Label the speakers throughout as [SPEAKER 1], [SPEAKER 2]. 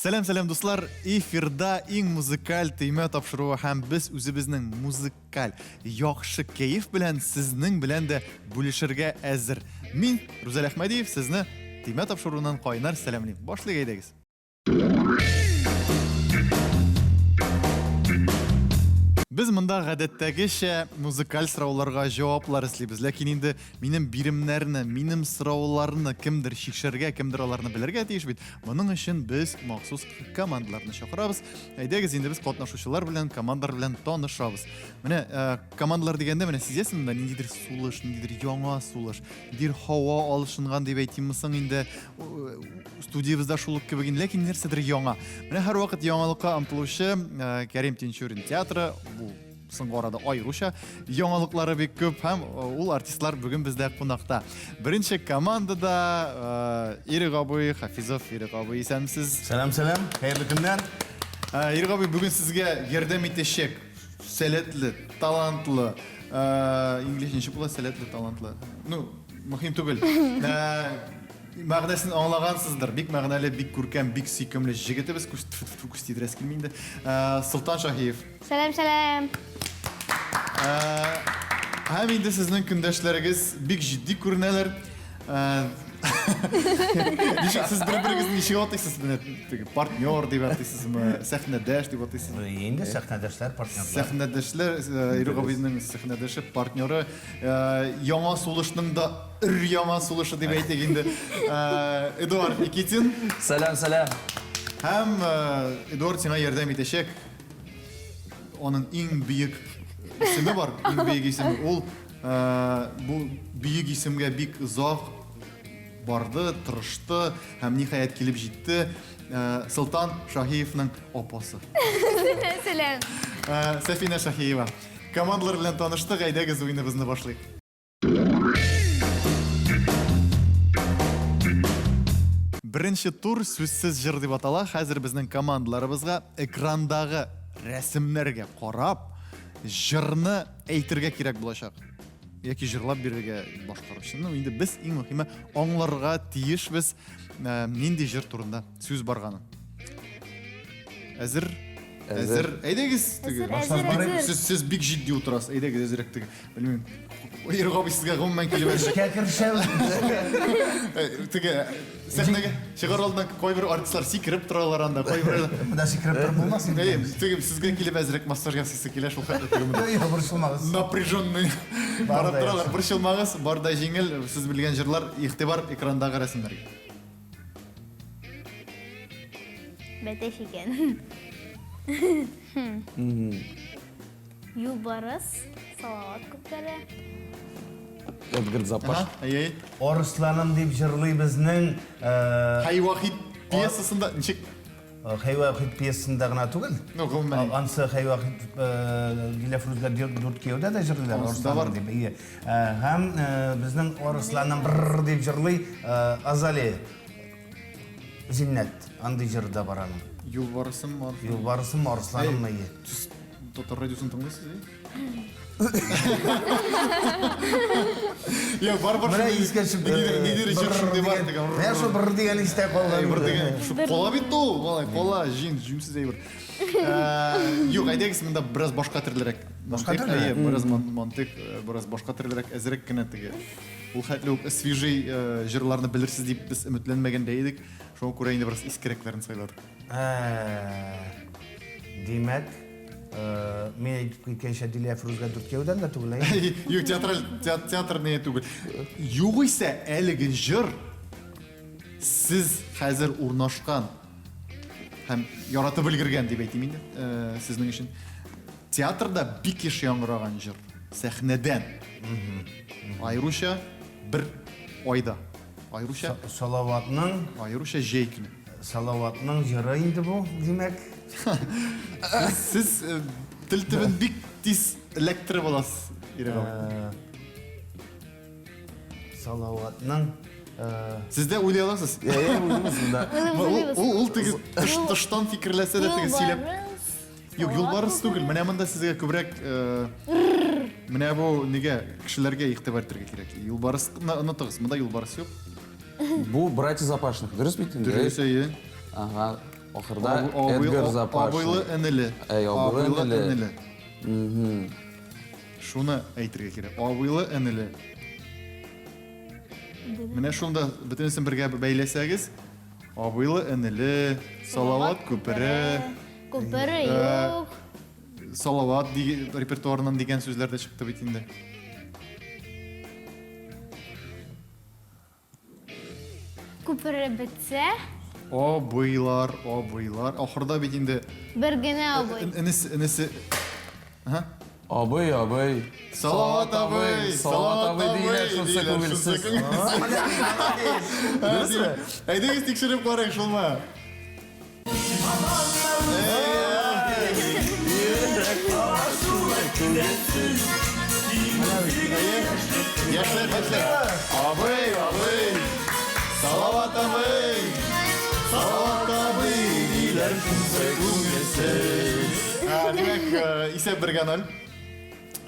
[SPEAKER 1] Сәлам, сәлам, дуслар! Эфирда иң музыкаль төймә тапшыруы һәм без үзебезнең музыкаль яхшы кәеф белән сезнең белән дә бүлешергә әзер. Мин, Рүзәл Әхмәдиев, сезне төймә тапшыруыннан кайнар сәламлим. Башлыйк әйдәгез. Без монда гадәттәгечә музыкаль сорауларга җаваплар эзлибез. Ләкин инде минем биремнәрне, минем сорауларны кемдер чишәргә, кемдер аларны белергә тиеш бит. Моның өчен без махсус командаларны чакырабыз. Әйдәгез инде без катнашучылар белән, командалар белән танышабыз. Менә э, командалар дигәндә менә сизәсеңме монда ниндидер сулыш, ниндидер яңа сулыш, ниндидер һава алышынган дип әйтимме соң инде студиябездә шул ук кебек инде, ләкин нәрсәдер яңа. Менә һәрвакыт яңалыкка омтылучы э, Кәрим Тинчурин театры бу соңгы арада аеруча яңалыклары бик күп һәм э, ул артистлар бүген бездә кунакта. Беренче командада э, Ирек абый Хафизов. Ирек абый, исәнмесез.
[SPEAKER 2] Сәлам, сәлам. Хәерле көннәр.
[SPEAKER 1] Ирек абый бүген сезгә ярдәм итәчәк сәләтле, талантлы, инглиз ничек була сәләтле, талантлы? Ну, мөһим түгел. Мәгънәсен аңлагансыздыр. Бик мәгънәле, бик күркәм, бик сөйкемле җегетебез. Күз тфу тфу күз тидерәсе килми инде. Э, Солтан Шаһиев.
[SPEAKER 3] Сәлам, сәлам.
[SPEAKER 1] Э, һәм инде сезнең көндәшләрегез бик җитди күренәләр. Э, ничек сез бер-берегезне ничек атыйсыз? Менә теге партнер дип атыйсызмы, сәхнәдәш дип атыйсызмы?
[SPEAKER 2] Инде сәхнәдәшләр, партнерлар.
[SPEAKER 1] Сәхнәдәшләр, Ирек абыйның сәхнәдәше, партнеры, яңа сулышның да Өр-яңа сулышы дип әйтик инде. Э, Эдуард Никитин.
[SPEAKER 4] Сәлам, сәлам.
[SPEAKER 1] Һәм э, Эдуард сиңа ярдәм итәчәк. Аның иң бөек исеме бар, иң бөек исеме. Ул э, бу бөек исемгә бик озак барды, тырышты һәм ниһаять килеп җитте. Солтан Шаһиевның апасы.
[SPEAKER 3] Сәлам.
[SPEAKER 1] Сәфинә Шаһиева. Командалар белән таныштык, әйдәгез уеныбызны башлыйк. Беренче тур сүзсез җыр дип атала. Хәзер безнең командаларыбызга экрандагы рәсемнәргә карап, җырны әйтергә кирәк булачак. Яки җырлап бирергә башкаручы. Ну, инде без иң мөһиме аңларга тиешбез, э, нинди җыр турында сүз барганын. Әзер? Әзер. Әйдәгез, теге.
[SPEAKER 3] Әзер, әзер, әзер.
[SPEAKER 1] Сез, сез бик җитди утырасыз. Әйдәгез, әзерәк теге. Белмим. Ирек абый сезгә гомумән килеп
[SPEAKER 2] Эшкә керешәбез.
[SPEAKER 1] Э, теге сәхнәгә чыгар алдыннан кайбер артистлар сикереп торалар анда, кайбер
[SPEAKER 2] Монда сикереп торып булмас инде.
[SPEAKER 1] Әйе, теге сезгә килеп әзрәк массаж ясыйсы килә шул хәтле теге монда.
[SPEAKER 2] Юк, борчылмагыз.
[SPEAKER 1] Напряженный
[SPEAKER 2] Бар
[SPEAKER 1] карап
[SPEAKER 2] да
[SPEAKER 1] торалар.
[SPEAKER 2] яхшы.
[SPEAKER 1] Борчылмагыз, бар да җиңел. Сез белгән җырлар, игътибар экрандагы рәсемнәргә.
[SPEAKER 3] Бәтәч икән. Юлбарыс, Салават күпере.
[SPEAKER 4] Эдгард Запаш.
[SPEAKER 1] Ага, әй, әй.
[SPEAKER 2] Арысланым дип җырлый безнең э,
[SPEAKER 1] Хәй Вахит пьесасында ничек?
[SPEAKER 2] Хәй Вахит пьесасында гына түгел.
[SPEAKER 1] Ну, гомумән.
[SPEAKER 2] Ансы Хәй Вахит э, Диләфрүзгә дүрт кияүдә дә җырлыйлар
[SPEAKER 1] Анысы да бар.
[SPEAKER 2] Арысланым дип. Әйе. Э, Һәм э, безнең Арысланым бррр дип җырлый э, Азалия Зиннәт. Андый җыры да бар аның.
[SPEAKER 1] Юлбарысым, арысланым.
[SPEAKER 2] Юлбарысым, арысланым, әйе.
[SPEAKER 1] Сез татар радиосын тыңлыйсыз, әй? Я, бар бар.
[SPEAKER 2] Менә искә төшеп
[SPEAKER 1] Нидер җыр шундый бар дигән.
[SPEAKER 2] Менә шул бер дигән истә калган.
[SPEAKER 1] Бер дигән. Шу кала бит ул, малай, кала, җин, җүнсез әйбер. Юк, әйдәгез монда бераз башка төрлерәк.
[SPEAKER 2] Башка төрлерәк?
[SPEAKER 1] Әйе, бераз мантыйк, бераз башка төрлерәк, әзрәк кенә теге. Ул хәтле үк свежий җырларны белерсез дип без өметләнмәгән дә идек. Шуңа күрә инде бераз искерәкләрен сайладык.
[SPEAKER 2] Димәк, мин әйтеп киткәнчә Дилә Фрүзгә дүрткәүдән дә түгел, әйе?
[SPEAKER 1] Юк, театраль театр не түгел. Югыйсә әлеге җыр сез хәзер урнашкан һәм яратып өлгергән дип әйтим инде, сезнең өчен. Театрда бик еш яңгыраган җыр. Сәхнәдән. Аеруча бер айда. Аеруча
[SPEAKER 2] Салаватның
[SPEAKER 1] аеруча җәй көне.
[SPEAKER 2] Салаватның җыры инде бу, димәк.
[SPEAKER 1] Сез э, тел төбен бик тиз эләктереп аласыз, Ирек абый.
[SPEAKER 2] Э, Салаватның э,
[SPEAKER 1] Сез дә уйлый аласыз.
[SPEAKER 4] Иә, иә, уйлыйбыз монда.
[SPEAKER 3] Уйлыйбыз,
[SPEAKER 1] Ул,
[SPEAKER 3] уйлыйбыз.
[SPEAKER 1] ул, ул теге тыш, тыштан фикерләсә дә теге сөйләп.
[SPEAKER 3] Юлбарыс.
[SPEAKER 1] Юк, юлбарыс түгел. Менә монда сезгә күбрәк э, менә бу нигә кешеләргә игътибар итәргә кирәк. Юлбарыс онытыгыз, монда юлбарыс юк.
[SPEAKER 4] Бу братья Запашных, дөрес бит инде?
[SPEAKER 1] Дөрес, әйе.
[SPEAKER 4] Ага. Ахырда Эдгар Запашный.
[SPEAKER 1] Абыйлы энеле.
[SPEAKER 4] Әй, абыйлы энеле.
[SPEAKER 1] Шуны әйтергә кирәк. Абыйлы энеле. Менә шунда бөтенесен бергә бәйләсәгез, абыйлы энеле, Салават күпере,
[SPEAKER 3] Күпере юк.
[SPEAKER 1] Салават репертуарыннан дигән сүзләр дә чыкты бит инде.
[SPEAKER 3] Күпере бетсә.
[SPEAKER 1] Абыйлар, абыйлар. Ахырда бит инде.
[SPEAKER 3] Бер генә абый.
[SPEAKER 1] Энесе, энесе. Ага.
[SPEAKER 4] Абый, абый.
[SPEAKER 1] Салават абый,
[SPEAKER 4] Салават абый диләр, шунсы күңелсез.
[SPEAKER 1] Дөресме? Әйдәгез тикшереп карыйк шулмы? Яшьләр, яшьләр. Абый, абый. Салават абый. Салават абый диләр шунсы күңелсез. Димәк, исәп бергә ноль.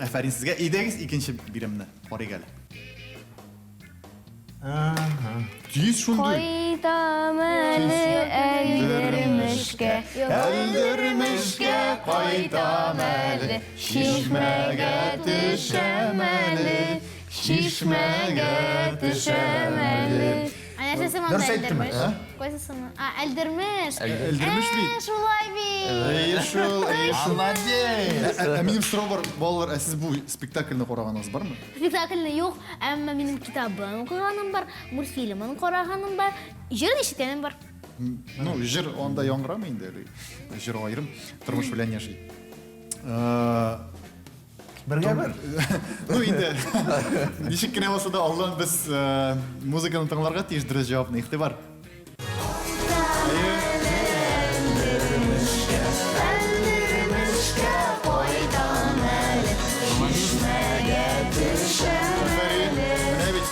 [SPEAKER 1] Афәрин сезгә. Әйдәгез икенче биремне карыйк әле. Тиз шундый.
[SPEAKER 3] Кайтам әле Әлдермешкә.
[SPEAKER 1] Әлдермешкә кайтам әле. Чишмәгә төшәм әле. Чишмәгә төшәм әле.
[SPEAKER 3] Ә нәрсәсе монда
[SPEAKER 2] Дөрес әйттеме?
[SPEAKER 3] Әлдермеш? Кайсысы? А, Әлдермеш.
[SPEAKER 1] Әлдермеш бит.
[SPEAKER 3] Ә, шулай бит.
[SPEAKER 1] Әйе шул, әйе шул.
[SPEAKER 2] Молодец!
[SPEAKER 1] Ә минем сорау бар, балалар, ә сез бу спектакльне караганыгыз бармы?
[SPEAKER 3] Спектакльне юк, әмма минем китабын укыганым бар, мультфильмын караганым бар, җырын ишеткәнем бар.
[SPEAKER 1] Ну, җыр анда яңгырамый инде әле. Җыр аерым тормыш белән яши.
[SPEAKER 2] Бергә бер.
[SPEAKER 1] Ну инде ничек кенә булса да алдан без музыканы тыңларга тиеш дөрес җавапны. Игътибар. Менә бит,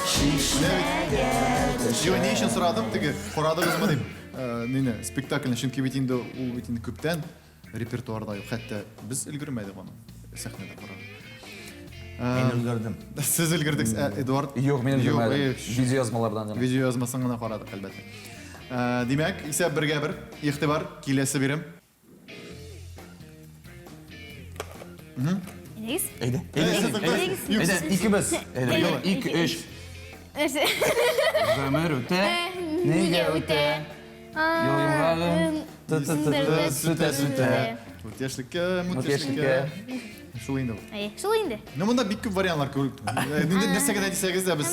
[SPEAKER 1] менә бит. Юк, ни өчен сорадым теге, карадыгызмы дип, нине, спектакльне, чөнки бит инде ул бит инде күптән репертуарда юк. Хәтта без өлгермәдек аны сәхнәдә карарга.
[SPEAKER 2] Мин өлгердем.
[SPEAKER 1] Сез өлгердегез, ә Эдуард?
[SPEAKER 4] Юк, мин
[SPEAKER 1] Юк,
[SPEAKER 4] өлгермәдем. Видеоязмалардан гына.
[SPEAKER 1] Видеоязмасын гына карадык, әлбәттә. Димәк, исәп бергә бер. Игътибар, киләсе бирем.
[SPEAKER 3] Әйдәгез.
[SPEAKER 4] Әйдә. Әйдә. Әйдә, икебез. Әйдә, ике, өч.
[SPEAKER 3] Нәрсә?
[SPEAKER 4] Гомер үтә. Нигә үтә? Юл йомгагын. Ты-ты-ты-ты, сүтә-сүтә.
[SPEAKER 1] Мут яшьлеккә, мут яшьлеккә. Шул инде ул.
[SPEAKER 3] Әйе, шул инде.
[SPEAKER 1] Ну, монда бик күп вариантлар күреп. Нәрсә генә дисәгез дә без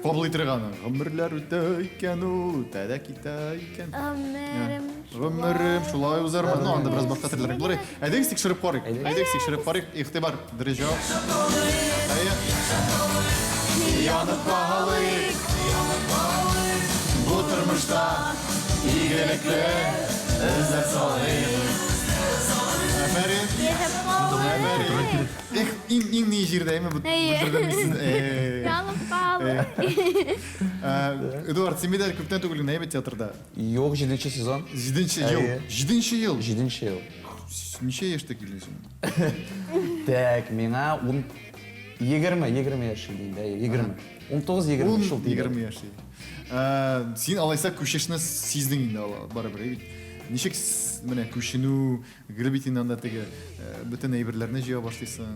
[SPEAKER 1] кабул итәргә аны. Гомерләр үтә икән ул, үтә дә китә икән.
[SPEAKER 3] Гомерем.
[SPEAKER 1] Гомерем шулай узармы? Ну, анда бераз башка төрлерәк булыр. Әйдәгез тикшереп карыйк. Әйдәгез тикшереп карыйк. Игътибар, дөрес җавап. Әйе. Янып калыйк. Бу тормышта игелекле эзләр салыйк. Афәрин.
[SPEAKER 3] Яшәп калыйк.
[SPEAKER 1] Эх, иң иң ни җирдә әйме бу
[SPEAKER 3] Әйе.
[SPEAKER 1] бүлдердем мин сезне.
[SPEAKER 3] Янып калыйк.
[SPEAKER 1] Эдуард, син бит әле күптән түгел генә әйбәт театрда.
[SPEAKER 4] Юк, җиденче сезон.
[SPEAKER 1] Җиденче ел.
[SPEAKER 4] Әйе.
[SPEAKER 1] Җиденче ел.
[SPEAKER 4] Җиденче ел.
[SPEAKER 1] Ничә яшьтә килдең син?
[SPEAKER 4] Так, миңа ун 20, 20 яшь иде инде, әйе, 20. 19, 20 шул тирә.
[SPEAKER 1] 20 яшь иде. Син алайса күчешне сиздең инде барыбер, әйе бит. Ничек менә күченү, гел бит инде анда теге бөтен әйберләрне җыя башлыйсың.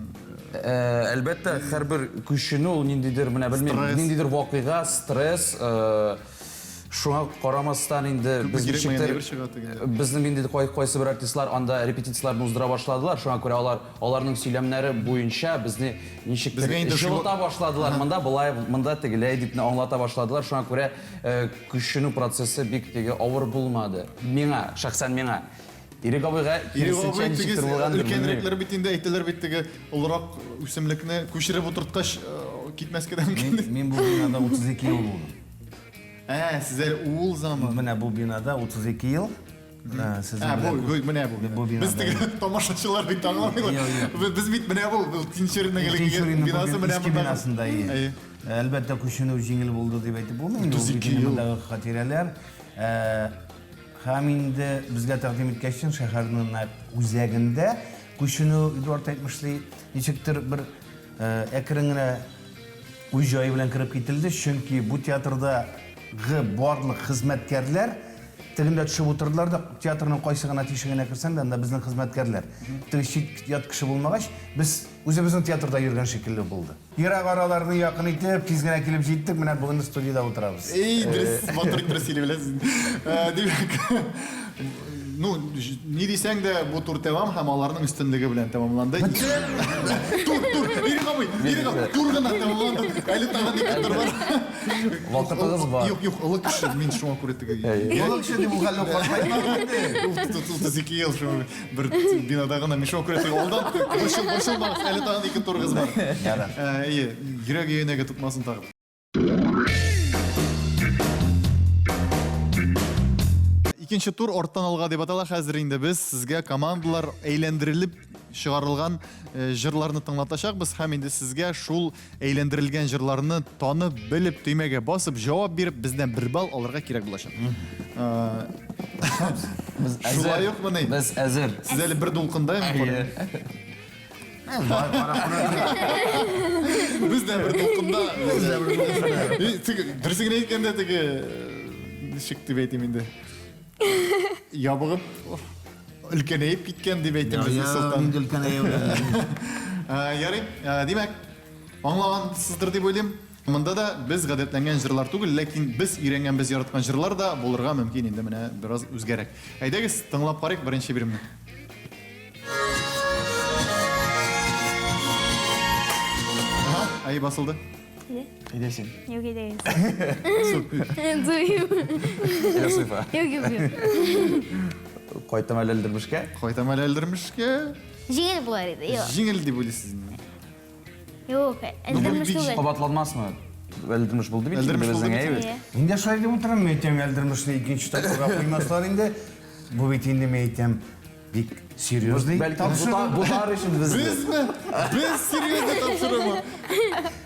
[SPEAKER 4] Әлбәттә, һәрбер күченү ул ниндидер, менә белмим, ниндидер вакыйга, стресс, шуңа карамастан инде
[SPEAKER 1] Күпме
[SPEAKER 4] без
[SPEAKER 1] кирәкмәгән
[SPEAKER 4] ничектер
[SPEAKER 1] әйбер чыга тегендә.
[SPEAKER 4] Безнең инде кайсы бер артистлар анда репетицияләрне уздыра башладылар, шуңа күрә алар аларның сөйләмнәре буенча безне ничектер
[SPEAKER 1] Безгә инде шул-
[SPEAKER 4] җылыта башладылар. Монда болай, монда тегеләй дип аңлата башладылар. Шуңа күрә күченү процессы бик теге авыр булмады. Миңа, шәхсән миңа. Ирек абыйга
[SPEAKER 1] Ирек абый
[SPEAKER 4] киресенчә
[SPEAKER 1] теге
[SPEAKER 4] ничектер булгандыр, белмим.
[SPEAKER 1] өлкәнрәкләр бит инде әйтәләр бит теге олырак үсемлекне күчереп утырткач китмәскә дә мөмкин.
[SPEAKER 2] Мин бу бинада 32 ел булдым.
[SPEAKER 1] Ә, сез әле ул заман.
[SPEAKER 2] Менә бу бинада 32 ел. Сезнең
[SPEAKER 1] Ә, бу,
[SPEAKER 2] белән
[SPEAKER 1] бу, менә бу.
[SPEAKER 2] Бу
[SPEAKER 1] Без
[SPEAKER 2] бинада.
[SPEAKER 1] теге тамашачылар бит аңламыйлар.
[SPEAKER 2] Юк, юк.
[SPEAKER 1] Без бит менә бу, бу Тинчуринның элеккеге
[SPEAKER 2] Тинчуринның бу
[SPEAKER 1] бинасы менә
[SPEAKER 2] иске
[SPEAKER 1] монда.
[SPEAKER 2] бинасында, әйе.
[SPEAKER 1] Әйе.
[SPEAKER 2] Әлбәттә, күченү җиңел булды дип әйтеп булмый инде. Ул
[SPEAKER 1] 32
[SPEAKER 2] бит инде
[SPEAKER 1] ел.
[SPEAKER 2] мондагы хатирәләр. Һәм инде безгә тәкъдим иткәчтен шәһәрнең нәкъ үзәгендә күченү, Эдуард әйтмешли, ничектер бер әкрен генә үз җае белән кереп кителде, чөнки бу театрдагы барлык хезмәткәрләр Тегендә төшеп утырдылар да, театрның кайсы гына тишегенә керсәң дә, анда безнең хезмәткәрләр. Теге чит ят кеше булмагач, без үзебезнең театрда йөргән шикелле булды. Ерак араларны якын итеп, тиз генә килеп җиттек, менә бүген студиядә утырабыз.
[SPEAKER 1] Эй, дөрес, матур итеп сөйли беләсез. Димәк, ну, ни дисәң дә, бу тур тәмам һәм аларның өстенлеге белән тәмамланды. Тур, тур, Ирек абый, Ирек абый, тур гына тәмамланды. Әле тагын ике тур бар.
[SPEAKER 4] Вакытыгыз бар.
[SPEAKER 1] Юк, юк, олы кеше, мин шуңа күрә теге.
[SPEAKER 2] Олы кеше дип ул хәлле картаймаган инде.
[SPEAKER 1] 32 ел шул бер бинада гына мин шуңа күрә теге алдан борчыл, борчылмагыз, әле тагын ике турыгыз бар.
[SPEAKER 2] Ярар.
[SPEAKER 1] Әйе, йөрәк өянәге тотмасын тагын. Икенче тур арттан алга дип атала. Хәзер инде без сезгә командалар әйләндерелеп чыгарылган җырларны тыңлатачакбыз һәм инде сезгә шул әйләндерелгән җырларны танып, белеп, төймәгә басып, җавап биреп, бездән бер балл алырга кирәк булачак.
[SPEAKER 4] Без әзер.
[SPEAKER 1] Шулай ук мыни?
[SPEAKER 4] Без әзер.
[SPEAKER 1] Сез әле бер дулкында, мин карыйм. Без дә бер дулкында. Без дә бер дулкында. Дөресен генә әйткәндә, теге ничек дип әйтим инде. Ябыгып, өлкәнәеп киткән дип әйтим безне Солтан.
[SPEAKER 2] Инде өлкәнәю.
[SPEAKER 1] Ярый, димәк, аңлагансыздыр дип уйлыйм. Монда да без гадәтләнгән җырлар түгел, ләкин без өйрәнгән, без яраткан җырлар да булырга мөмкин инде менә бераз үзгәрәк. Әйдәгез, тыңлап карыйк беренче биремне. Ага, әй басылды.
[SPEAKER 4] Әйдә син.
[SPEAKER 3] Юк, әйдәгез. Зуем.
[SPEAKER 4] Әйдә Суйфа.
[SPEAKER 3] Юк, юк, юк.
[SPEAKER 4] Кайтам әле Әлдермешкә.
[SPEAKER 1] Кайтам әле Әлдермешкә.
[SPEAKER 3] Җиңел булар иде, юк.
[SPEAKER 1] Җиңел дип уйлыйсыз инде.
[SPEAKER 3] Юк, Әлдермеш түгел.
[SPEAKER 4] Кабатланмасмы? Әлдермеш булды бит.
[SPEAKER 1] Әлдермеш булды
[SPEAKER 4] безнең,
[SPEAKER 1] бит.
[SPEAKER 4] әйе бит.
[SPEAKER 3] Әйе.
[SPEAKER 2] Мин дә шулай дип утырам, мин әйтәм, Әлдермешне икенче тапкырга куймаслар инде. Бу бит инде, мин әйтәм, Бик серьезный
[SPEAKER 4] Бәлки
[SPEAKER 2] тапшыру.
[SPEAKER 4] бутар өчен безне.
[SPEAKER 1] Безме? Без серьезный тапшырумы?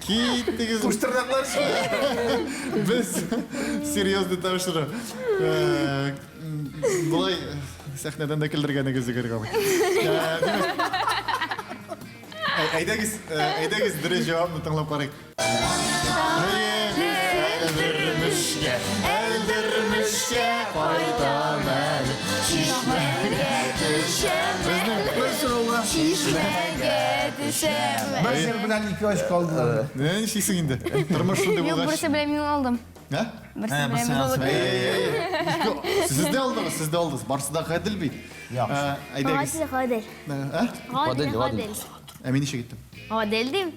[SPEAKER 1] Киттегез.
[SPEAKER 2] Куштырнаклар
[SPEAKER 1] Без серьезный тапшыру. Э, Болай сәхнәдән дә көлдергәнегез Игорь абый. Э, димәк, Әйдәгез, э, әйдәгез дөрес җавапны тыңлап карыйк. Әлдермешкә, әлдермешкә кайтам әле.
[SPEAKER 3] Чишмәгә төшәм.
[SPEAKER 1] Безнең
[SPEAKER 2] Бер сорауга
[SPEAKER 3] Чишмәгә төшәм.
[SPEAKER 2] бер җыр белән ике очко алдылар.
[SPEAKER 1] Менә нишлисең инде? Тормыш шундый
[SPEAKER 5] Юк,
[SPEAKER 1] булгач.
[SPEAKER 5] берсе белән мин алдым.
[SPEAKER 1] Ә?
[SPEAKER 5] Берсе
[SPEAKER 2] Ә,
[SPEAKER 5] белән
[SPEAKER 2] берсен
[SPEAKER 5] мин
[SPEAKER 2] алдым.
[SPEAKER 5] алдым.
[SPEAKER 1] Әй, әй, әй. Сез дә алдыгыз, сез дә алдыгыз. Барсы да гадел бит.
[SPEAKER 2] Яхшы.
[SPEAKER 1] Ә, Әйдәгез.
[SPEAKER 3] Гадел, гадел.
[SPEAKER 1] Ә?
[SPEAKER 3] Гадел,
[SPEAKER 4] Гадел, гадел.
[SPEAKER 3] гадел.
[SPEAKER 1] Ә мин ничек әйттем?
[SPEAKER 3] Гадел дим.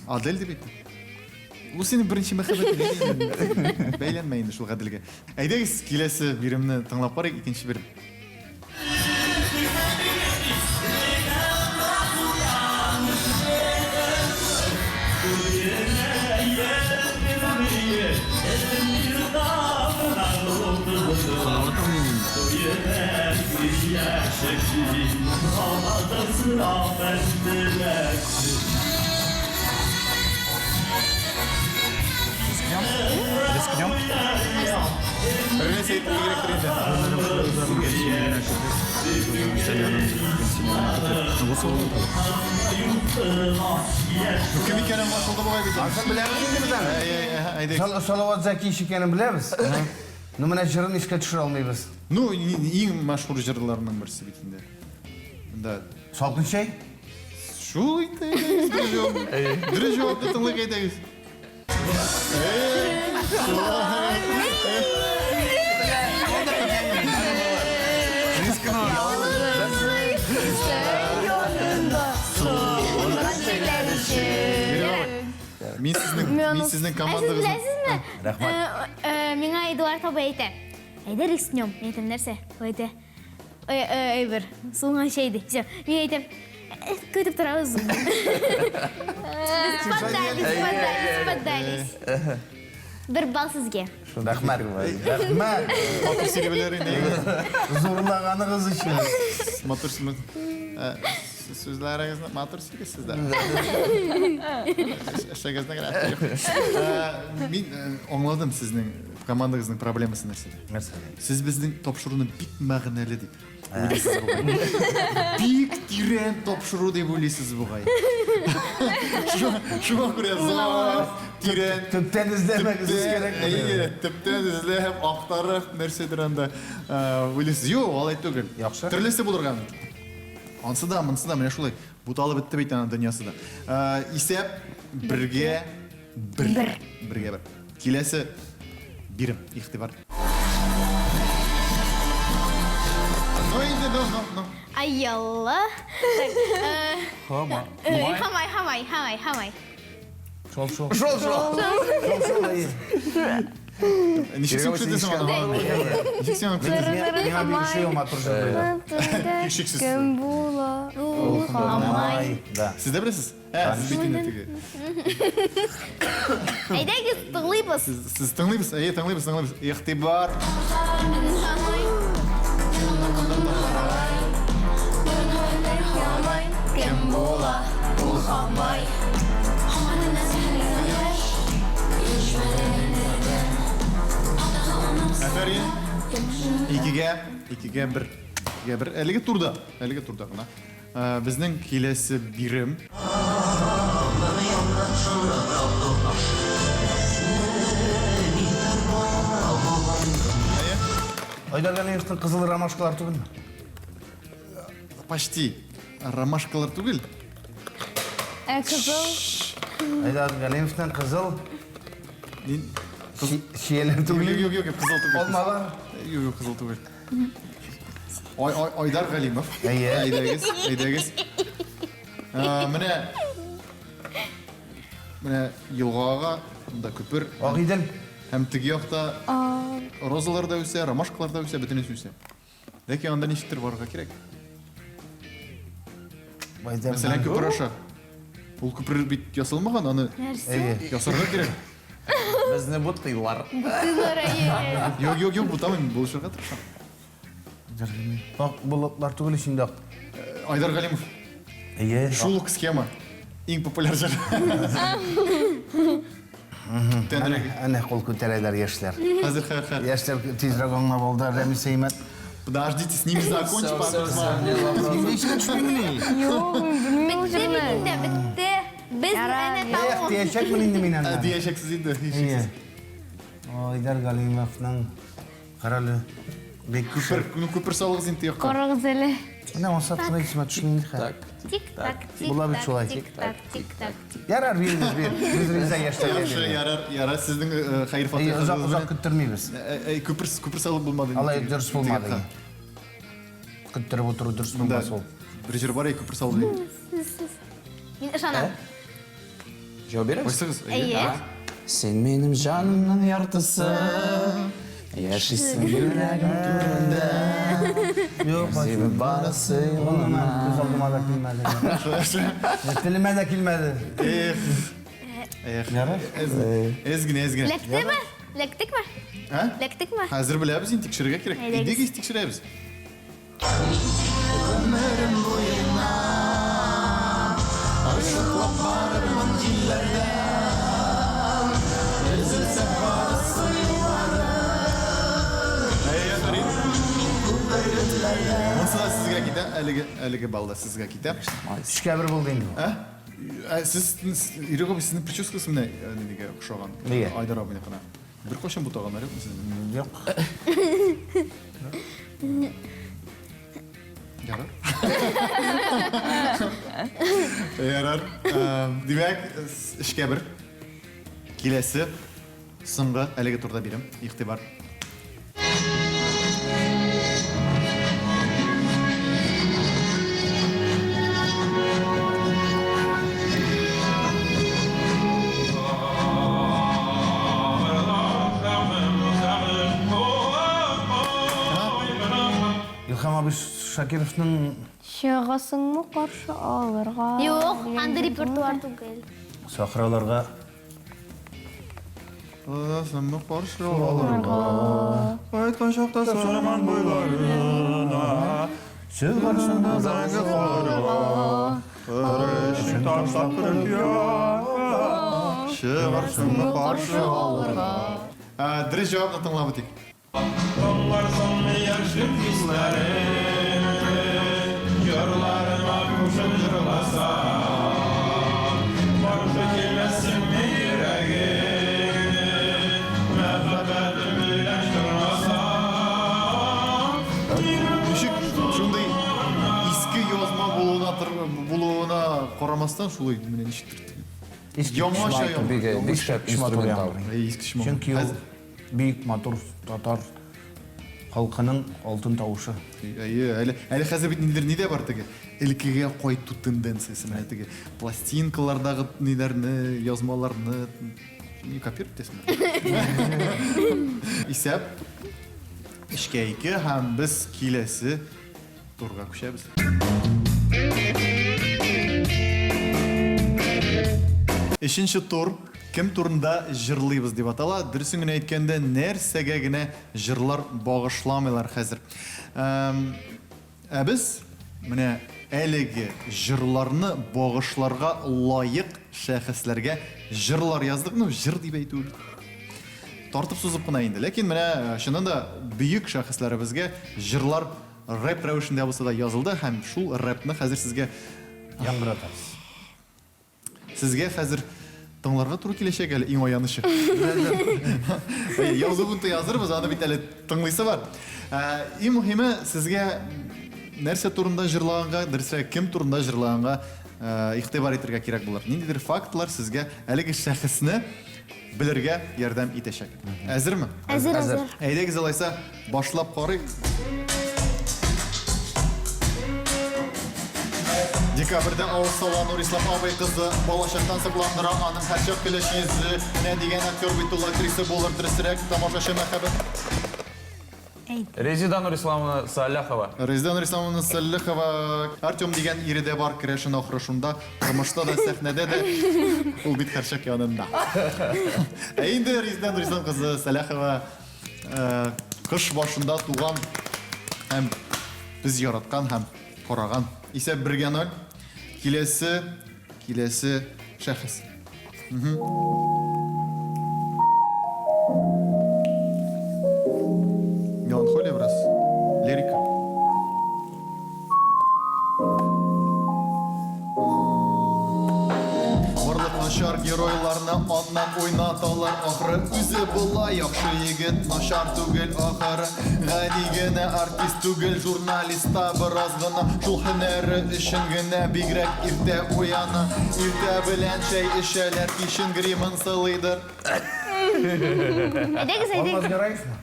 [SPEAKER 1] Адель дип әйттем. Ул синең беренче мәхәббәтең. Бәйләнмә инде шул Гаделгә. Әйдәгез, киләсе биремне тыңлап карыйк, икенче бирем.
[SPEAKER 4] Рискнем?
[SPEAKER 1] Бер нәрсә әйтергә кирәктер инде. Кем икәнен аңлашылды бугай бит.
[SPEAKER 2] Асын беләбез инде без аны.
[SPEAKER 1] Әй, әй, әй, әйдәгез.
[SPEAKER 2] Салават Зәкиевич икәнен беләбез. Ну менә җырын искә төшерә алмыйбыз.
[SPEAKER 1] Ну, иң мәшһүр җырларның берсе бит инде. Да.
[SPEAKER 2] Салкын чәй?
[SPEAKER 1] Шул инде, әйдәгез, дөрес җавап. Дөрес җавапны тыңлыйк, әйдәгез. Мин сезнең, мин сезнең
[SPEAKER 3] Ә сез
[SPEAKER 1] командагызны
[SPEAKER 3] беләсезме?
[SPEAKER 2] Рәхмәт.
[SPEAKER 3] Э, э, Миңа Эдуард абый әйтә. Әйдә рискнем. Мин әйтәм, нәрсә? Ул әйтә. Ой, ой, әйбер. Суынган чәй ди. Всё. Мин әйтәм, «Э, көтеп торабыз. Без поддались, поддались, поддались. Бер балл сезгә.
[SPEAKER 2] Рәхмәт. Рәхмәт.
[SPEAKER 1] Матур сөйли белер инде.
[SPEAKER 2] Зурлаганыгыз өчен.
[SPEAKER 1] Матур сүзләрегезне матур сөйлисез дә. Эшегезнең рәте юк. Мин аңладым сезнең. Командагызның проблемасы нәрсәдә?
[SPEAKER 2] Нәрсәдә?
[SPEAKER 1] Сез безнең тапшыруны бик мәгънәле дип уйлыйсыз бугай. Бик тирән тапшыру дип уйлыйсыз бугай. Шуңа күрә зур, тирән
[SPEAKER 2] Төптән эзләмәгез кирәк.
[SPEAKER 1] Әйе, төптән эзләп, актарып нәрсәдер анда уйлыйсыз. Юк, алай түгел.
[SPEAKER 2] Яхшы.
[SPEAKER 1] Төрлесе булырга мөмкин. Ансы да, монысы да менә шулай буталып бетте бит аның дөньясы да. Исәп бергә бер. Бергә бер. Киләсе бирем, игътибар. Ну инде, ну, ну, ну.
[SPEAKER 3] Айалла.
[SPEAKER 4] Хама.
[SPEAKER 3] Хамай, хамай, хамай, хамай.
[SPEAKER 2] Шол, шол.
[SPEAKER 4] Шол, шол.
[SPEAKER 2] Шол, шол, әйе.
[SPEAKER 1] Ничек син күрсәтәсең аны? Ничек син аны күрсәтәсең?
[SPEAKER 2] Миңа бик ошый ул матур җырлыйлар.
[SPEAKER 1] Һичшиксез.
[SPEAKER 5] Кем була ул
[SPEAKER 2] Хамай. Да.
[SPEAKER 1] Сез дә беләсез? Ә, сез бит инде теге.
[SPEAKER 3] Әйдәгез, тыңлыйбыз.
[SPEAKER 1] Сез, сез тыңлыйбыз, әйе, тыңлыйбыз, тыңлыйбыз. Игътибар.
[SPEAKER 3] Кем була ул хамай?
[SPEAKER 1] Афәрин. Икегә, икегә бер. Икегә бер. Әлеге турда, әлеге турда гына. Безнең киләсе бирем.
[SPEAKER 2] Айдар Галиевның кызыл ромашкалар түгелме?
[SPEAKER 1] Почти. Ромашкалар түгел.
[SPEAKER 5] Ә кызыл?
[SPEAKER 2] Айдар Галиевның кызыл чияләр
[SPEAKER 1] түгел. Юк, юк, юк, кызыл түгел.
[SPEAKER 2] Алмалар.
[SPEAKER 1] Юк, юк, кызыл түгел. Ай, ай, Айдар Галимов.
[SPEAKER 2] Әйе.
[SPEAKER 1] Әйдәгез, әйдәгез. Менә менә елгага, монда күпер.
[SPEAKER 2] Агыйдел.
[SPEAKER 1] Һәм теге якта розалар да үсә, ромашкалар да үсә, бөтенесе үсә. Ләкин анда ничектер барырга кирәк. Мәсәлән, күпер аша. Ул күпер бит ясалмаган, аны
[SPEAKER 3] Нәрсә?
[SPEAKER 1] ясарга кирәк.
[SPEAKER 4] Безне бутыйлар.
[SPEAKER 3] Бутыйлар, әйе.
[SPEAKER 1] Юк, юк, юк, бутамыйм, булышырга тырышам.
[SPEAKER 2] Ак болытлар түгел ич инде.
[SPEAKER 1] Айдар Галимов.
[SPEAKER 2] Әйе.
[SPEAKER 1] Шул ук схема. Иң популяр җыр. Тәнрәк.
[SPEAKER 2] Әнә кул күтәрәләр яшьләр.
[SPEAKER 1] Хәзер, хәзер, хәзер.
[SPEAKER 2] Яшьләр тизрәк аңлап алды. Рәмис Әймәт.
[SPEAKER 1] Подождите, с ними закончим,
[SPEAKER 4] Всё,
[SPEAKER 1] потом
[SPEAKER 4] всё,
[SPEAKER 1] с вами.
[SPEAKER 4] всё, мне вопрос.
[SPEAKER 5] Юк, мин белмим ул
[SPEAKER 3] Бетте бит
[SPEAKER 5] җырны.
[SPEAKER 3] инде, бетте. Без
[SPEAKER 5] Ярар,
[SPEAKER 3] әнә
[SPEAKER 2] Эх,
[SPEAKER 3] тагын.
[SPEAKER 2] диячәкмен инде мин анда.
[SPEAKER 1] Диячәксез инде,
[SPEAKER 2] Әйе.
[SPEAKER 1] һичшиксез.
[SPEAKER 2] Айдар Галимовның карале бик
[SPEAKER 1] Күпер, ну күпер салыгыз инде якка.
[SPEAKER 5] Карагыз әле.
[SPEAKER 2] Менә ансат кына исемә төшми инде хәзер.
[SPEAKER 4] Так,
[SPEAKER 3] Тик-так,
[SPEAKER 2] Була бит
[SPEAKER 3] тик-так,
[SPEAKER 2] шулай.
[SPEAKER 3] тик-так, тик-так, тик.
[SPEAKER 2] Ярар, бирегез, бир. Без риза яшьләргә.
[SPEAKER 1] Яхшы, ярар, ярар, сезнең хәер
[SPEAKER 2] Әйе, озак
[SPEAKER 1] фатихагыз
[SPEAKER 2] озак
[SPEAKER 1] белән.
[SPEAKER 2] көттермибез.
[SPEAKER 1] Күпер, күпер салып булмады. инде.
[SPEAKER 2] Алай дөрес булмады.
[SPEAKER 1] Теге
[SPEAKER 2] Көттереп утыру дөрес
[SPEAKER 1] Монда
[SPEAKER 2] булмас ул.
[SPEAKER 1] бер җыр бар, күпер салып дигән.
[SPEAKER 3] Мин ышанам.
[SPEAKER 4] Җавап бирәбез?
[SPEAKER 1] Кайсыгыз?
[SPEAKER 3] Әйе.
[SPEAKER 4] Син минем җанымның яртысы, яшисең йөрәгем түрендә.
[SPEAKER 2] Юк,
[SPEAKER 4] Сине барысы
[SPEAKER 2] Гомумән, күз алдыма да килмәде. Телемә дә килмәде.
[SPEAKER 1] Эх. Эх.
[SPEAKER 2] Ярар.
[SPEAKER 1] Әз генә, әз генә.
[SPEAKER 3] Ләктеме? Ләктекме?
[SPEAKER 1] Ә?
[SPEAKER 3] Ләктекме?
[SPEAKER 1] Хәзер беләбез инде, тикшерергә кирәк.
[SPEAKER 3] Әйдәгез.
[SPEAKER 1] Әйдәгез тикшерәбез. Монысы да сезгә китә, әлеге әлеге балл да сезгә китә.
[SPEAKER 2] Өчкә бер булды инде.
[SPEAKER 1] Ә? Ә, Сез Ирек абый, сезнең прическасы менә нигә охшаган?
[SPEAKER 2] Нигә?
[SPEAKER 1] Айдар абыйныкына. Беркайчан бутаганнар юкмы сезне?
[SPEAKER 2] Юк.
[SPEAKER 1] Ярар. Ярар. Димәк, эшкә бер. Киләсе соңгы әлеге турда бирем. Игътибар.
[SPEAKER 2] Илһам абый Шакировның
[SPEAKER 5] Чыгасыңмы каршы алырга?
[SPEAKER 3] Юк, андый репертуар түгел.
[SPEAKER 2] Сахраларга
[SPEAKER 1] Чыгасыңмы каршы алырга? Кайткан чакта Сарман буйларына.
[SPEAKER 2] Чыгарсың
[SPEAKER 1] мәңге калырга. Өчен ташлап Чыгарсыңмы каршы алырга? Дөрес җавапны тыңлап үтик.
[SPEAKER 6] Тыңларсыңмы яшьлек хисләрен, Җырларыма кушып җырласам, Каршы килмәссеңме йөрәгем, Мәхәббәтем белән чорнасам?
[SPEAKER 1] Ничек шундый иске язма булуына булуына карамастан, шулай менә ничектер. Яңача яңа.
[SPEAKER 4] Бик шәп инструментал.
[SPEAKER 2] Чөнки ул Бик матур татар халкының алтын тавышы.
[SPEAKER 1] Әйе, әле, әле хәзер бит ниндидер ни дә бар теге. Элеккегә кайту тенденциясе менә теге пластинкалардагы ниләрне, язмаларны не копировать итәсеңме? Исәп өчкә ике һәм без киләсе Турга күчәбез. Өченче тур кем турында җырлыйбыз дип атала. Дөресен генә әйткәндә, нәрсәгә генә җырлар багышламыйлар хәзер. Ә без менә әлеге җырларны багышларга лаек шәхесләргә җырлар яздык. Ну, җыр дип әйтү тартып сузып кына инде. Ләкин менә чыннан да бөек шәхесләребезгә җырлар Рэп рәвешендә булса да язылды һәм шул рэпны хәзер сезгә
[SPEAKER 2] яңгыратабыз.
[SPEAKER 1] Сезгә хәзер тыңларга туры киләчәк әле иң аянычы. Язуын да язырбыз, аны бит әле тыңлыйсы бар. Ә, иң мөһиме сезгә нәрсә турында җырлаганга, дөресрәк кем турында җырлаганга э, игътибар итәргә кирәк булыр. Ниндидер фактлар сезгә әлеге шәхесне белергә ярдәм итәчәк. Әзерме?
[SPEAKER 3] Әзер, әзер.
[SPEAKER 1] Әйдәгез алайса, башлап карыйк. Декабрьдә авыз сала Нурислам абый кызы, балачактан сокландыра аның һәрчак көләч йөзе. Менә дигән актер бит ул, актриса булыр, дөресрәк, тамашачы мәхәббәт.
[SPEAKER 4] Резеда Нурисламовна Саляхова.
[SPEAKER 1] Резеда Нурисламовна Саляхова. Артем дигән ире дә бар, керәшен ахыры шунда. Тормышта да, сәхнәдә дә ул бит һәрчак янында. Ә инде Резеда Нурислам кызы Саляхова э, кыш башында туган һәм без яраткан һәм караган. Исәп бергә ноль. Киләсе, киләсе шәхес. Меланхолия бераз, лирика. Барлык начар геройларны аннан уйнаталар ахры. Үзе була яхшы егет, начар түгел ахыры. Гади генә артист түгел, журналист та бераз гына. Шул һөнәре өчен генә бигрәк иртә уяна. Иртә белән чәй эчәләр, кичен гримын сылыйдыр.
[SPEAKER 3] Әйдәгез, әйдәгез.
[SPEAKER 2] Алмаз Гәрәевме?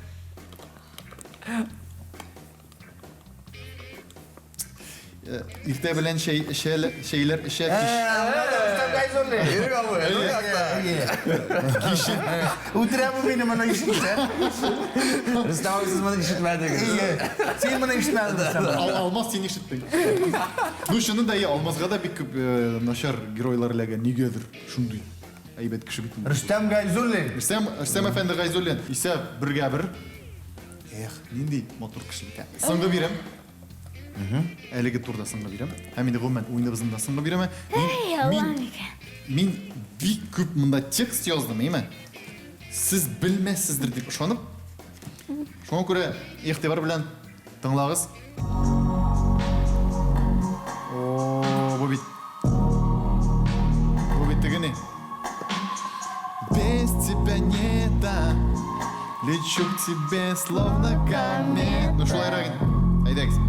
[SPEAKER 1] Э, иртә белән чәй эчәләр, чәйләр эчә, кич.
[SPEAKER 2] Кичен. Үтерә бу мине моны ишетсә.
[SPEAKER 4] Рөстәм абый, сез моны ишетмәдегез.
[SPEAKER 2] Син моны ишетмәдең, Рөстәм.
[SPEAKER 1] Алмаз син ишеттең. Ну, чыннан да, Алмазга да бик күп э, начар геройлар эләгә. Нигәдер шундый әйбәт кеше бит.
[SPEAKER 2] Рөстәм Гайзуллин.
[SPEAKER 1] Рөстәм, Рөстәм әфәнде Гайзуллин. Исәп бергә бер. Эх, нинди матур кеше бит. Соңгы бирем. Әлеге турда соңгы бирем. Һәм инде гомумән уеныбызның да соңгы биреме.
[SPEAKER 3] Эй, Аллам икән.
[SPEAKER 1] Мин бик күп монда текст яздым, әйме? Сез белмәссездер дип ышанып. Шуңа күрә игътибар белән тыңлагыз. О, бу бит. Бу бит теге ни? Без тебя не так, лечу к тебе словно комет. Ну шулайрак инде. Әйдәгез.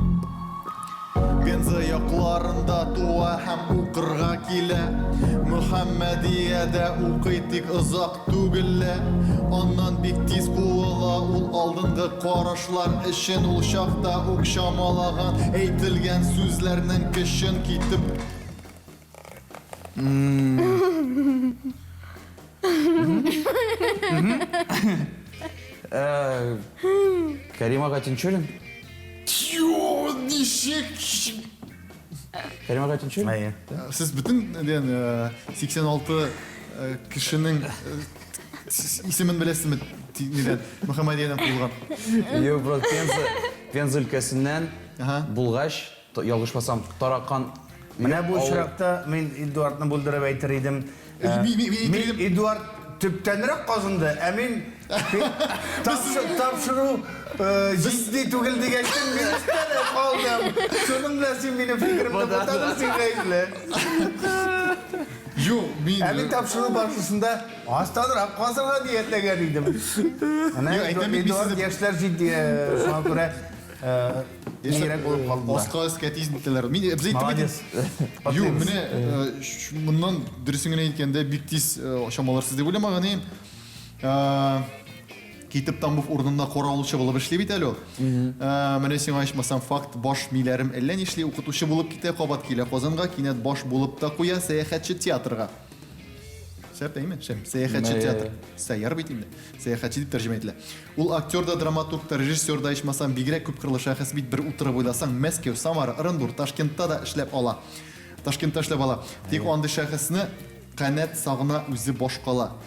[SPEAKER 1] Пенза якларында туа һәм укырга килә. Мөхәммәдиядә укый, тик озак түгел лә. Аннан бик тиз куыла ул алдынгы карашлар өчен ул чакта ук чамалаган әйтелгән сүзләрнең көчен китеп
[SPEAKER 4] Кәрим ага Тинчурин?
[SPEAKER 1] Тю, ничек?
[SPEAKER 4] Кәрим ага Тинчурин?
[SPEAKER 2] Әйе.
[SPEAKER 1] Сез бөтен дигән 86 кешенең исемен беләсезме? Нидән? Мөхәммәдиядән куылган.
[SPEAKER 4] Юк, просто Пенза, Пенза өлкәсеннән булгач, Ялгышмасам, таракан.
[SPEAKER 2] Менә бу очракта мин Эдуардны бүлдереп әйтер идем.
[SPEAKER 1] Мин
[SPEAKER 2] Эдуард төптәнрәк казынды, ә мин тапшыру җитди түгел дигәчтен мин өстәлә калдым. Шуның белән син минем фикеремне бутадың, син гаепле.
[SPEAKER 1] Юк, мин...
[SPEAKER 2] Ә мин тапшыру барышында астанрак казырга ниятләгән идем. Менә Эдуард яшьләр җитди, шуңа күрә Нирәк булып калдылар.
[SPEAKER 1] Аска өскә тиз нитәләр. Мин без әйттем
[SPEAKER 2] Молодец.
[SPEAKER 1] Юк, менә моннан дөресен генә әйткәндә бик тиз чамаларсыз дип уйламаган идем. Китеп Тамбов урынында каравылчы булып эшли бит әле ул. Менә сиңа ичмасам факт, баш миләрем әллә нишли, укытучы булып китә, кабат килә Казанга, кинәт баш булып та куя сәяхәтче театрга. Шәп, әйме? Шәп. Сәяхәтче театр. Сәяр бит инде. Сәяхәтче дип тәрҗемә ителә. Ул актер да, драматург та, режиссер да, ичмасам, бигрәк күпкырлы шәхес бит, бер утырып уйласаң, Мәскәү, Самара, Ырынбур, Ташкентта да эшләп ала. Ташкентта эшләп ала. Тик андый шәхесне канәт сагына үзе башкала.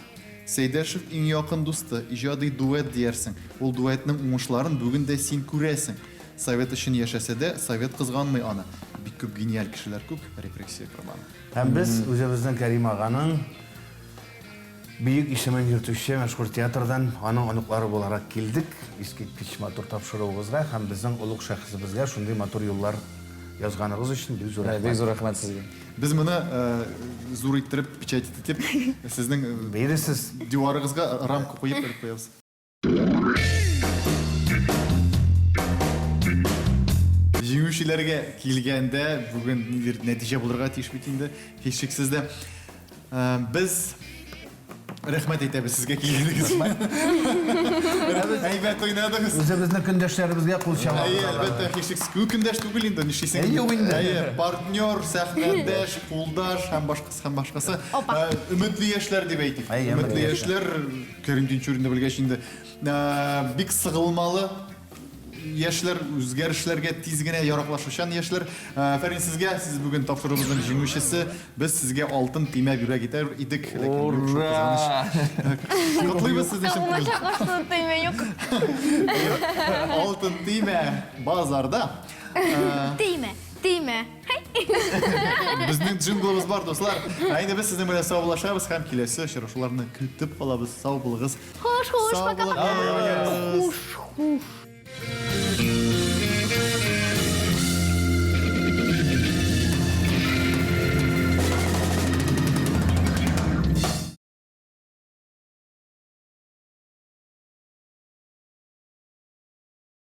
[SPEAKER 1] Сәйдәшев иң якын дусты, иҗади дуэт диярсең. Ул дуэтның уңышларын бүген дә син күрәсең. Совет өчен яшәсә дә, совет кызганмый аны. Бик күп гениаль кешеләр күп, репрессия корбаны.
[SPEAKER 2] Һәм без үзебезнең Кәрим аганың бөек исемен йөртүче мәшһүр театрдан аның оныклары буларак килдек. Искиткеч матур тапшыруыгызга һәм безнең олуг шәхесебезгә шундый матур юллар язганыгыз өчен бик зур рәхмәт.
[SPEAKER 4] Бик зур рәхмәт сезгә.
[SPEAKER 1] Без моны зур иттереп печать итеп, сезнең
[SPEAKER 2] Биресез.
[SPEAKER 1] диварыгызга рамка куеп элеп куябыз. Җиңүчеләргә килгәндә, бүген ниндидер нәтиҗә булырга тиеш бит инде, һичшиксез дә. Э, без рәхмәт әйтәбез сезгә килгәнегез өчен. Әйбәт уйнадыгыз.
[SPEAKER 2] Үзебезнең көндәшләребезгә кул чабабыз.
[SPEAKER 1] Әйе, әлбәттә, һичшиксез. Күп көндәш түгел инде, нишлисең?
[SPEAKER 2] Әйе, юк инде.
[SPEAKER 1] Әйе, партнер, сәхнәдәш, кулдаш һәм башкасы һәм башкасы.
[SPEAKER 3] Опа.
[SPEAKER 1] Э, Өметле яшьләр дип әйтик.
[SPEAKER 2] Әйе,
[SPEAKER 1] Өметле яшьләр Кәрим Тинчуринны белгәч инде бик сыгылмалы яшьләр, үзгәрешләргә тиз генә яраклашучан яшьләр. Афәрин сезгә, сез бүген тапшыруыбызның җиңүчесе. Без сезгә алтын төймә бүләк итәр идек, ләкин юк шул, кызганыч. Котлыйбыз сезне чын күңелдән.
[SPEAKER 5] Алтын төймә юк.
[SPEAKER 1] Алтын төймә базарда.
[SPEAKER 3] Төймә, төймә.
[SPEAKER 1] Безнең джинглыбыз бар, дуслар. Ә инде без сезнең белән саубуллашабыз һәм киләсе очрашуларны көтеп калабыз. Сау булыгыз.
[SPEAKER 3] Хуш, хуш,
[SPEAKER 1] Сау
[SPEAKER 3] пока-пока.
[SPEAKER 1] булыгыз.
[SPEAKER 5] Хуш, хуш.